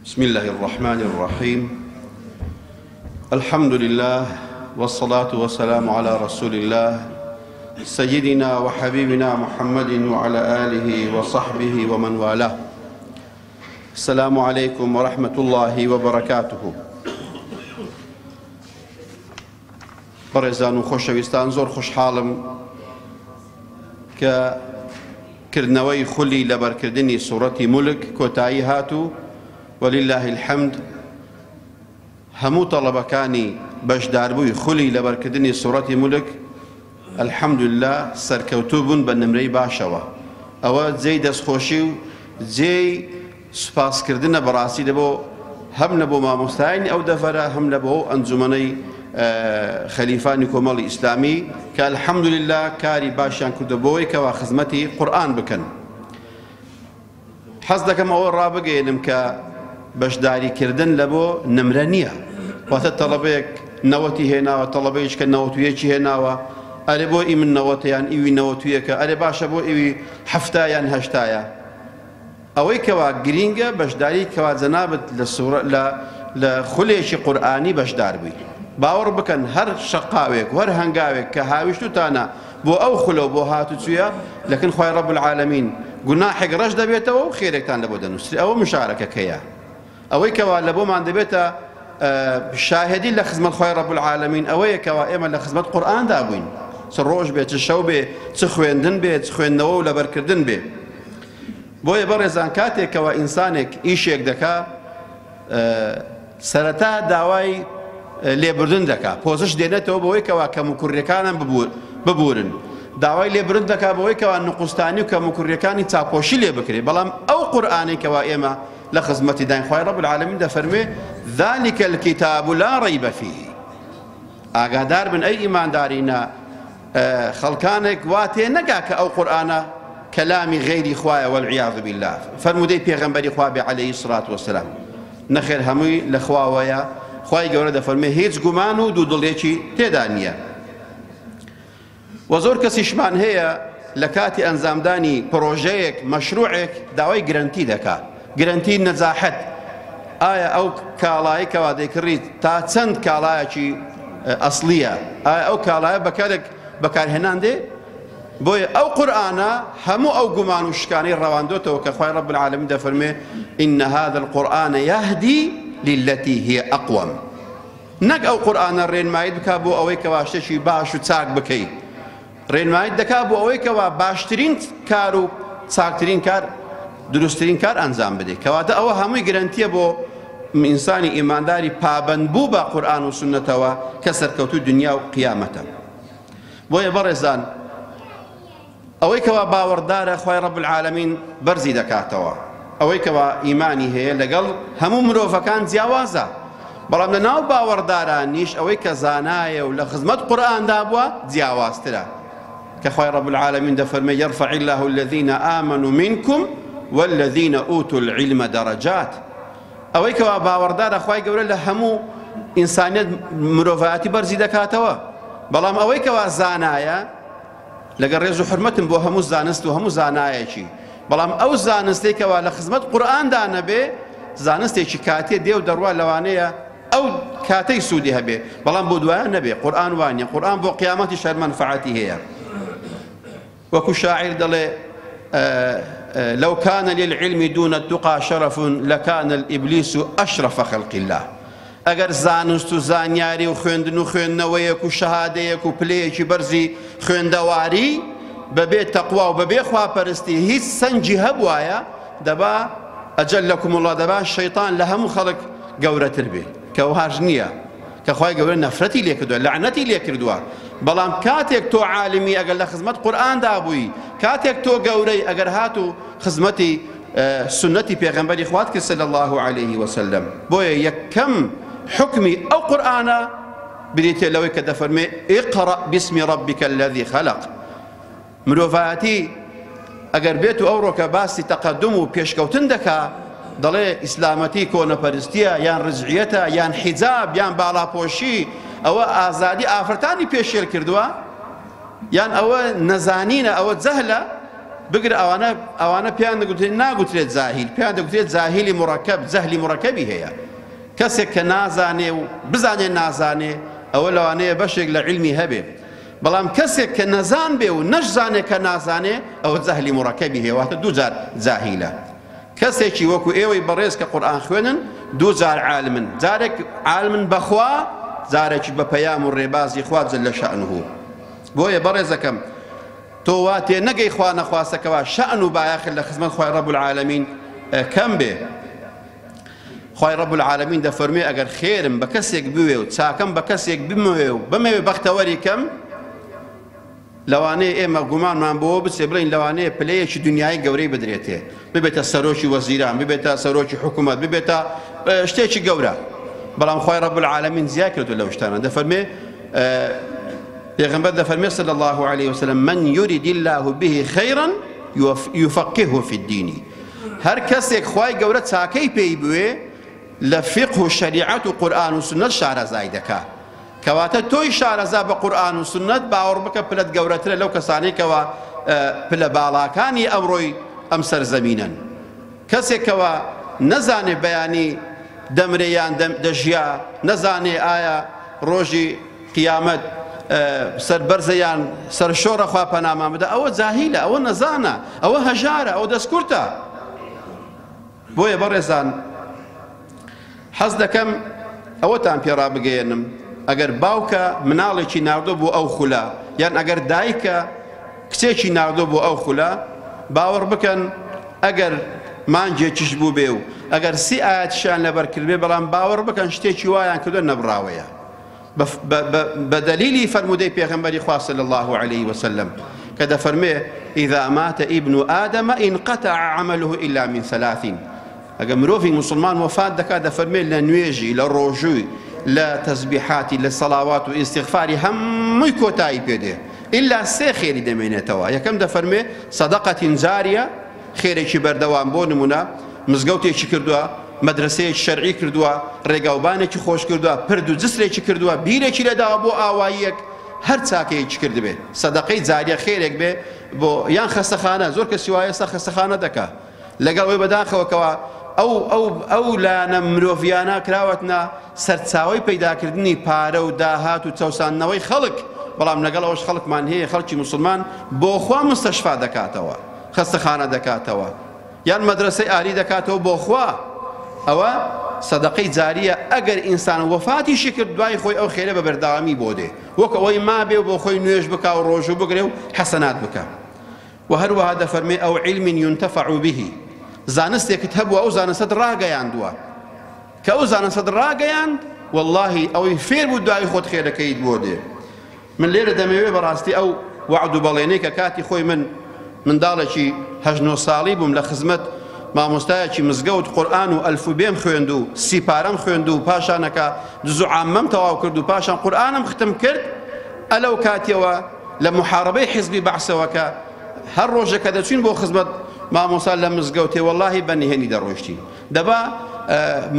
بسم الله الرحمن الرحيم الحمد لله والصلاة والسلام على رسول الله سيدنا وحبيبنا محمد وعلى آله وصحبه ومن والاه السلام عليكم ورحمة الله وبركاته بەڕێزان و خۆشەویستان زۆر خۆشحاڵم کە کردنەوەی خولی لەبەرکردنی سوڕەتی مولک کۆتایی هات و ولله الحمد هەموو تەڵەبەکانی بەشداربووی خولی لەبەرکردنی سوڕەتی مولک الحمدللە سەرکەوتوو بوون بە نمرەی باشەوە ئەوە جێی دەستخۆشی و جێی سوپاسکردنە بەڕاستی لە بۆ هەم لە بۆ مامۆستایانی ئەو دەڤەرە هەم لە بۆ ئەو ئەنجومەنەی خەلیفانی کۆمەڵی ئیسلامی کە الحمدللە کاری باشیان کردو بۆی کەوا خزمەتی قورئان بکەن. حەز دەکەم ئەوە ڕابگەیەنم کە بەشداریکردن لە بۆ نمرە نییە واتە تەڵەبەیەک نەوەتی هێناوە تەڵەبەیش کە نەوەت و یەکی هێناوە ئەرێ بۆ ئی من نەوەتە یان ئیوی نەوەت و یەکە ئەرێ باشە بۆ ئیوی حەفتا یان هەشتایە ئەوەی کەوا گرینگە بەشداری کەوا جەنابت لە سوڕە لە لە خولێکی قورئانی بەشدار بووی باوەڕ بکەن هەر شەقاوێک و هەر هەنگاوێک کە هاویشتوتانە بۆ ئەو خولە و بۆ هاتوچویە لەکن خوای رب العالمین گوناحێک ڕەش دەبێتەوە و خێرێکتان لەبۆ دەنووسرێ ئەوە مشارەکەکەیە ئەوەی کەوا لەبۆمان دەبێتە شاهدی لە خزمەت خوای رب العالمین ئەوەیە کەوا ئێمە لە خزمەت قورئاندا بووین چ ڕۆژ بێ چ شەو بێ چ خوێندن بێ چ خوێندنەوە و لەبەرکردن بێ بۆیە بەڕێزان کاتێک کەوا ئینسانێک ئیشێک دەکا سەرەتا داوای لێبوردن دەکا پۆزش دێنێتەوە بەوەی کەوا کەموکوڕیەکانم ببورن داوای لێبرد دەکا بەوەی کەوا نقوستانی و کەموکوڕیەکانی چاپۆشی لێ بکرێ بەڵام ئەو قورئانەی کەوا ئێمە لە خزمەتی داین خوای رب العالمین دەفەرموێ ذلك الكتاب لا ريب فيه ئاگادار بن ئەی ئیماندارینە خەڵکانێک وا تێ نەگا کە ئەو قورئانە کەلامی غەیری خوایە والعیاذ باللە فەرموودەی پێغەمبەری خوا بێ عەلەیهی سڵات وەسەلام نەخێر هەمووی لە خواوەیە خوای گەورە دەفەرمێ هیچ گومان و دوودڵێکی تێدا نییە وە زۆر کەسیشمان هەیە لە کاتی ئەنجامدانی پڕۆژەیەک مەشروعێک داوای گرەنتی دەکا گرەنتی نەجاحەت ئایا ئەو کاڵایەی کەوا دەیکڕیت تا چەند کاڵایەکی ئەسڵیە ئایا ئەو کاڵایە بەکارێک بەکارهێنان دێ بۆیە ئەو قورئانە هەموو ئەو گومان و شکانەی ڕەواندۆتەوە کە خوای رب العالمین دەفەرمێ إن هذا القرآن يهدي للتي هي أقوم نەک ئەو قورئانە ڕێنماییت بکات بۆ ئەوەی کەوا شتێکی باش و چاک بکەی ڕێنماییت دەکات بۆ ئەوەی کەوا باشترین کار و چاکترین کار دروستترین کار ئەنجام بدەیت کەواتە ئەوە هەمووی گرەنتیە بۆ ئینسانی ئیمانداری پابەند بوو بە قورئان و سوننەتەوە کە سەرکەوتوو دنیا و قیامەتە بۆیە بەڕێزان ئەوەی کەوا باوەڕدارە خوای رب العالمین بەرزی دەکاتەوە ئەوەی کەوا ئیمانی هەیە لەگەڵ هەموو مرۆڤەکان جیاوازە بەڵام لە ناو باوەڕدارانیش ئەوەی کە زانایە و لە خزمەت قورئاندا بووە جیاوازترە کە خوای رب العالمین دەفەرمێ يرفع الله الذين آمنوا منكم والذين أوتوا العلم درجات ئەوەی کەوا باوەڕدارە خوای گەورە لە هەموو ئینسانیەت مرۆڤایەتی بەرزی دەکاتەوە بەڵام ئەوەی کەوا زانایە لەگەڵ ڕێز و حورمەتم بۆ هەموو زانست و هەموو زانایەکی بەڵام ئەو زانستەی کەوا لە خزمەت قورئاندا نەبێ زانستێکی کاتێ دێ و دەڕوا لەوانەیە ئەو کاتەی سوودی هەبێ بەڵام بۆ دوایە نەبێ قورئان وانە قورئان بۆ قیامەتیش هەر مەنفەعەتی هەیە وەکو شاعیر دەڵێ لو كان للعلم دون التقى شرف لكان الإبليس أشرف خلق الله ئەگەر زانست و زانیاری و خوێندن و خوێندنەوەیەک و شەهادەیەک و پلەیەکی بەرزی خوێندەواری بەبێ تەقوا و بەبێ خواپەرستی هیچ سەنگی هەبوایە دەبا ئەجەلەکم اللە دەبا شەیتان لە هەموو خەڵک گەورەتر بێ کە وەهاش نییە کە خوای گەورە نەفرەتی لێکردووە لەعنەتی لێکردووە بەڵام کاتێک تۆ عالمی ئەگەر لە خزمەت قورئاندا بووی کاتێک تۆ گەورەی ئەگەر هاتوو خزمەتی سوننەتی پێغەمبەری خوات کرد صلی اللە علیه وسلم بۆیە یەکەم حوکمی ئەو قورئانە بریتیە لەوەی کە دەفەرمێ اقرأ باسم ربک الذی خلق مرۆڤایەتی ئەگەر بێت و ئەوڕۆکە باسی تەقەدوم و پێشکەوتن دەکا دەڵێ ئیسلامەتی کۆنەپەرستیە یان ڕجعیەتە یان حیجاب یان باڵاپۆشی ئەوە ئازادی ئافرەتانی پێشێل کردووە یان ئەوە نەزانینە ئەوە جەهلە. بگرە ئەوانە ئەوانە پێیان دەگوترێت ناگوترێت جاهیل، پێیان دەگوترێت جاهیلی مورەکەب، جەهلی مورەکەبی هەیە. کەسێک کە نازانێ و بزانێ نازانێ ئەوە لەوانەیە بەشێک لە عیلمی هەبێ، بەڵام کەسێک کە نەزان بێ و نەشزانێ کە نازانێ ئەوە جەهلی مورەکەبی هەیە، واتە دووجار جاهیلە. کەسێکی وەکو ئێوەی بەڕێز کە قورئان خوێنن دووجار عالمن، جارێک عالمن بە خوا، جارێکیش بە پەیام و ڕێبازی خوا جل شأنه. بۆیە بەڕێزەکەم تۆ وا تێ نەگەی خوا نەخواستە کەوا شەئن و بایەخت لە خزمەت خوای ڕەب العالمین کەم بێ. خوای ڕەب العالمین دەفەرموێ ئەگەر خێرم بە کەسێک بوێ و چاکەم بە کەسێک بمەوێ و بمەوێ بەختەوەری کەم، لەوانەیە ئێمە گومانمان بۆوە بچێ بڵێین لەوانەیە پلەیەکی دنیایی گەورەی بدرێتێ، ببێتە سەرۆکی وەزیران، ببێتە سەرۆکی حکوومەت، ببێتە شتێکی گەورە، بەڵام خوای ڕەب العالمین زیای کردووە لەو شتانە. دەفەرمێ پێغەمبەر دەفەرمێ صلی الله علیه وسلم من یرید الله به خیرا یفقهه فی الدین، هەر کەسێک خوای گەورە چاکەی پێی بوێ لە فیقه و شەریعەت و قورئان و سوننەت شارەزای دەکا. کەواتە تۆی شارەزا بە قورئان و سوننەت باوەڕ بکە پلەت گەورەترە لەو کەسانەی کەوا پلە باڵاکانی ئەمڕۆی ئەم سەرزەمینەن. کەسێک کەوا نەزانێ بەیانی دەمرێ یان دەژیا، نەزانێ ئایا ڕۆژی قیامەت سەربەرزە یان سەرشۆڕە خوا پەنامان بدە، ئەوە جاهیلە، ئەوە نەزانە، ئەوە هەژارە، ئەوە دەستکورتە. بۆیە بەڕێزان حەز دەکەم ئەوەتان پێ ڕابگەیەنم ئەگەر باوکە مناڵێکی ناردۆ بۆ ئەو خولە یان ئەگەر دایکە کچێکی ناردۆ بۆ ئەو خولە باوەڕ بکەن ئەگەر مانگێکیش بوو بێ و ئەگەر سی ئاەتیشیان لەبەر کردبێ بەڵام باوەڕ بکەن شتێکی وایان کردو نەبراوەیە بە دەلیلی فەرموودەی پێغەمبەری خوا صلی اللە علیه وسلم کە دەفەرمێ اذا مات ابن آدم انقطع عمله الا من ثلاث، ئەگەر مرۆڤی موسڵمان وەفات دەکات دەفەرمێ لە نوێژی لە ڕۆژووی لە تەسبیحاتی لە سەڵاوات و ئیستیغفاری هەمووی کۆتایی پێ دێ ئیلا سێ خێری دەمێنێتەوە. یەکەم دەفەرمێ صدقة جاریە، خێرێکی بەردەوام، بۆ نمونە مزگەوتێکی کردووە، مەدرەسەیەکی شەرعی کردووە، ڕێگاوبانێکی خۆش کردووە، پرد و جسرێکی کردووە، بیرێکی لێداوە بۆ ئاواییەک، هەر چاکەیەکی کردبێ، سەدەقەی جاریە خێرێک بێ بۆ یان خەستەخانە، زۆر کەسی وایە ئێستا خەستەخانە دەکا، لەگەڵ ئەوەی بەداخەوە کەوا ئەو ئەو ئەو لایەنە مرۆڤیانە کراوەتنە سەرچاوەی پەیداکردنی پارە و داهات و چەوساندنەوەی خەڵک، بەڵام لەگەڵ ئەوەش خەڵکمان هەیە خەڵکی موسڵمان بۆ خوا مستەشفا دەکاتەوە، خەستەخانە دەکاتەوە. یان مەدرەسەی ئالی دەکاتەوە بۆ خوا ئەوە سەدەقەی جاریە ئەگەر ئینسان وەفاتیشی کرد دوای خۆی ئەو خێرە بە بەردەوامی بۆ دێ وەک ئەوەی مابێ و بۆ خۆی نوێژ بکا و ڕۆژوو بگرێ و حەسەنات بکا. وە هەروەها دەفەرمێ ئەو علم ينتفع به، زانستێکت هەبووە ئەو زانستەت ڕاگەیاندووە کە ئەو زانستەت ڕاگەیاند واللهی ئەوەی فێر بوو دوای خۆت خێرەکەیت بۆ دێ. من لێرە دەمەوێ بەڕاستی ئەو وەعد و بەڵێنەی کە کاتی خۆی من منداڵێکی هەشت نۆ ساڵی بووم لە خزمەت مامۆستایەکی مزگەوت قورئان و ئەلفوبێم خوێند و سیپارەم خوێند و پاشانەکە جزء عامەم تەواو کرد و پاشان قورئانم ختم کرد ئەلەو کاتیەوە لە محاربەی حزبی بەعسەوە کە هەر ڕۆژێک کە دەچوین بۆ خزمەت مامۆستا لە مزگەوتێ وەڵاهی بە نهێنی دەڕۆیشتین دەبا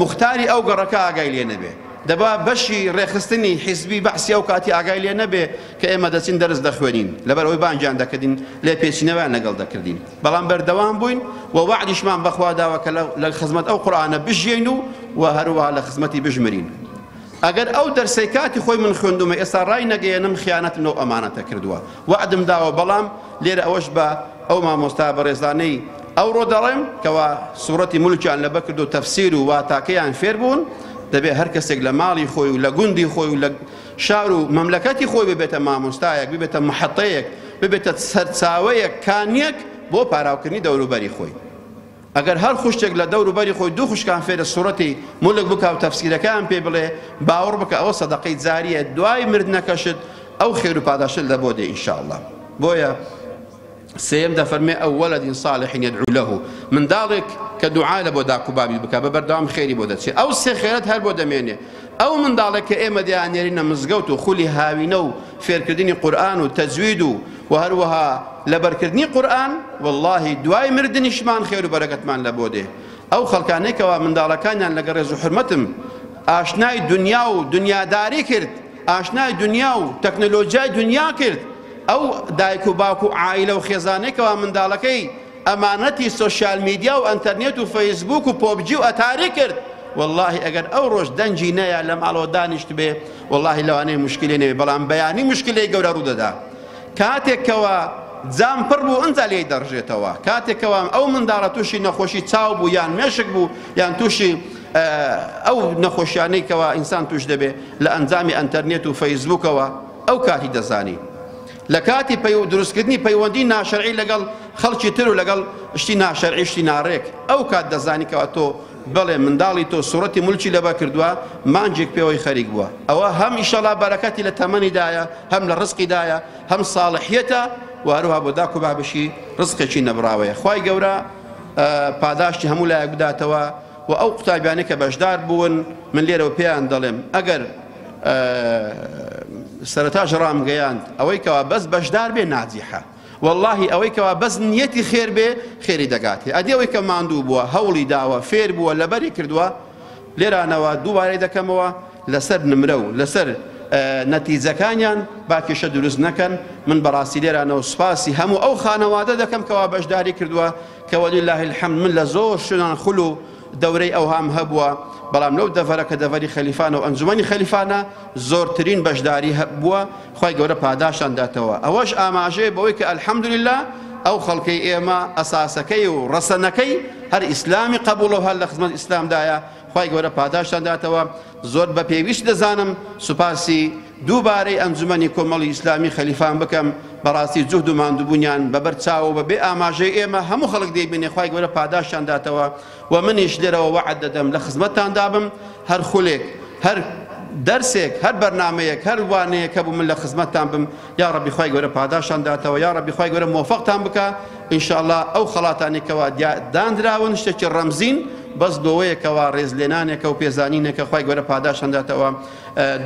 موختاری ئەو گەڕەکە ئاگای لێ نەبێ، دەبا بەشی ڕێکخستنی حیزبی بەعسی ئەو کاتی ئاگای لێ نەبێ کە ئێمە دەچین دەرس دەخوێنین، لەبەر ئەوەی بانگیان دەکردین، لێپێچینەوەیان لەگەڵ دەکردین، بەڵام بەردەوام بووین و وەعدیشمان بە خوا داوە کە لە خزمەت ئەو قورئانە بژیێین و و هەروەها لە خزمەتی بژمرین. ئەگەر ئەو دەرسەی کاتی خۆی من خوێندوومە ئێستا ڕاینەگەیەنم خیانەتم لەو ئەمانەتە کردووە. وەعدم داوە بەڵام لێرە ئەوەش بە ئەو مامۆستا بەڕێزانەی ئەوڕۆ دەڵێم کەوا سوڕەتی مولکیان لەبەر کردو تەفسیر و واتاکەیان فێر بوون دەبێ هەر کەسێک لە ماڵی خۆی و لە گوندی خۆی و لە شار و مەملەکەتی خۆی ببێتە مامۆستایەک ببێتە محەتەیەک ببێتە سەرچاوەیەک کانیەک بۆ پاراوکردنی دەوروبەری خۆی. ئەگەر هەر خوشکێک لە دەور و بەری خۆی دوو خوشکان فێرە سورەتی مولک بکا و تەفسیرەکەیان پێ بڵێ باوەڕ بکە ئەوە سەدەقەی جاریە دوای مردنەکەشت ئەو خێر و پاداشتت لە بۆ دێ ان شاء اللە بۆیە سێیەم دەفەرمێ ئەو ولد صالح یدعو له منداڵێک کە دوعا لە بۆ داک و بابی بکا بە بەردەوام خێری بۆ دەچێ ئەو سێ خێرەت هەر بۆ دەمێنێ ئەو منداڵێک کە ئێمە دەیاننێرینە مزگەوت و خولی هاوینە و فێرکردنی قورئان و تەجوید و وە هەروەها لەبەرکردنی قورئان وەڵاهی دوای مردنیشمان خێر و بەرەکەتمان لەبۆ دێ ئەو خەڵکانەی کەوا منداڵەکانیان لەگەڵ ڕێز و حورمەتم ئاشنای دنیا و دنیاداری کرد ئاشنای دنیا و تەکنەلۆجیای دنیا کرد. ئەو دایک و باوک و عائیلە و خێزانەی کەوا منداڵەکەی ئەمانەتی سۆشیال میدیا و ئەنتەرنێت و فەیسبوک و پۆبجی و ئەتاری کرد، وەڵاهی ئەگەر ئەو ڕۆژ دەنگی نەیا لە ماڵەوە دانیشتبێ وەڵاهی لەوانەیە موشکیلەی نەبێ، بەڵام بەیانی موشکیلەی گەورە ڕوودەدا کاتێک کەوا جام پڕ بوو ئنجا لێی دەڕژێتەوە، کاتێک کەوا ئەو منداڵە تووشی نەخۆشی چاو بوو یان مێشک بوو یان تووشی ئەو نەخۆشیانەی کەوا ئینسان تووش دەبێ لە ئەنجامی ئەنتەرنێت و فەیسبوکەوە ئەو کاتی دەزانی. لە کاتی دروستکردنی پەیوەندی ناشەرعی لەگەڵ خەڵکی تر و لەگەڵ شتی ناشەرعی شتی ناڕێک ئەو کات دەزانی کەوا تۆ بەڵێ منداڵی تۆ سوڕەتی مولکی لەبەر کردووە مانگێک پێوەی خەریک بووە ئەوە هەم ئیشەڵا بەرەکەتی لە تەمەنیدایە هەم لە ڕزقیدایە هەم ساڵحیەتە و هەروها بۆ داک و بابشی ڕزقێکی نەبڕاوەیە خوای گەورە پاداشتی هەموو لایەک بداتەوە و ئەو قوتابیانەی کە بەشدار بوون من لێرەوە پێیان دەڵێم ئەگەر سەرەتاش ڕامگەیاند ئەوەی کەوا بەس بەشدار بێ ناجیحە واللهی ئەوەی کەوا بەس نیەتی خێر بێ خێری دەگاتێ ئەدی ئەوەی کە ماندوو بووە هەوڵی داوە فێر بووە لەبەری کردووە لێرانەوە دووبارەی دەکەمەوە لەسەر نمرە و لەسەر نەتیجەکانیان با کێشە دروست نەکەن من بەڕاستی لێرانەوە سوپاسی هەموو ئەو خانەوادە دەکەم کەوا بەشداری کردووە کە ولله الحمد من لە زۆر شوێنان خول و دەورەی ئەوهام هەبووە، بەڵام لەو دەڤەرە کە دەڤەری خەلیفانە و ئەنجومەنی خەلیفانە زۆرترین بەشداری هەبووە، خوای گەورە پاداشتان داتەوە، ئەوەش ئاماژەیە بەوەی کە الحمدللە ئەو خەڵکەی ئێمە ئەساسەکەی و ڕەسەنەکەی هەر ئیسلامی قەبوڵە و هەر لە خزمەت ئیسلامدایە، خوای گەورە پاداشتان داتەوە، زۆر بە پێویست دەزانم سوپاسی دووبارەی ئەنجومەنی کۆمەڵی ئیسلامی خەلیفان بکەم، بەڕاستی جوهد و ماندووبوونیان بەبەر چاوە و بەبێ ئاماژەی ئێمە هەموو خەڵک دەیبینێ، خوای گەورە پاداشتیان داتەوە و منیش لێرەوە وەعد دەدەم لە خزمەتتاندا بم، هەر خولێک، هەر دەرسێک، هەر بەرنامەیەک، هەر وانەیەک هەبوو من لە خزمەتتان بم، یاڕەبی خوای گەورە پاداشتان داتەوە، یاڕەبی خوای گەورە مۆفەقتان بکا، ان شاء اللە ئەو خەڵاتانەی کەوا دانراون شتێکی ڕەمزین بەس بۆوەیە کەوا ڕێزلێنانێکە و پێزانینێکە خوای گەورە پاداشتان داتەوە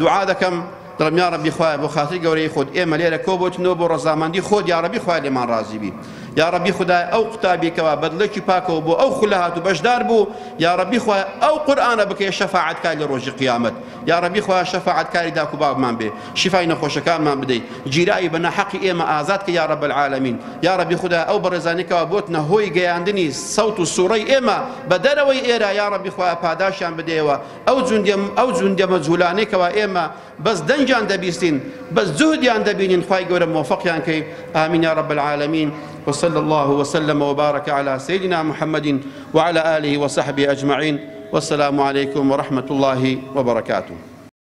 دوعا دەکەم دەڵێم یاڕەبی خوایە بۆ خاتری گەورەی خۆت ئێمە لێرە کۆبۆتنەوە بۆ ڕەزامەندی خۆت یاڕەبی خوایە لێمان ڕازی بی یاڕەبی خودایە ئەو قوتابی کەوا بەدڵێکی پاکەوە بۆ ئەو خولە هات و بەشدار بوو یاڕەبی خوایە ئەو قورئانە بکەیە شەفاعەتکار لە ڕۆژی قیامەت یاڕەبی خوایە شەفاعەتکاری داک و باوکمان بێ شیفای نەخۆشەکانمان بدەی گیراوی بە ناحەقی ئێمە ئازاد کە یاڕەب العالمین یاڕەبی خودایە ئەو بەڕێزانەی کەوا بۆتنە هۆی گەیاندنی سەوت و سوڕەی ئێمە بە دەرەوەی ئێرە یاڕەبی خوایە پاداشیان بدەیەوە ئەو جوندیە ئەو جوندیە مەجهولانەی کەوا ئێمە بەس دەنگیان دەبیستین بەس جوهدیان دەبینین خوای گەورە مۆفەقیان کەی آمین یا رب العالمین وصلى الله وسلم وبارك على سيدنا محمد وعلى آله وصحبه أجمعين والسلام عليكم ورحمة الله وبركاته.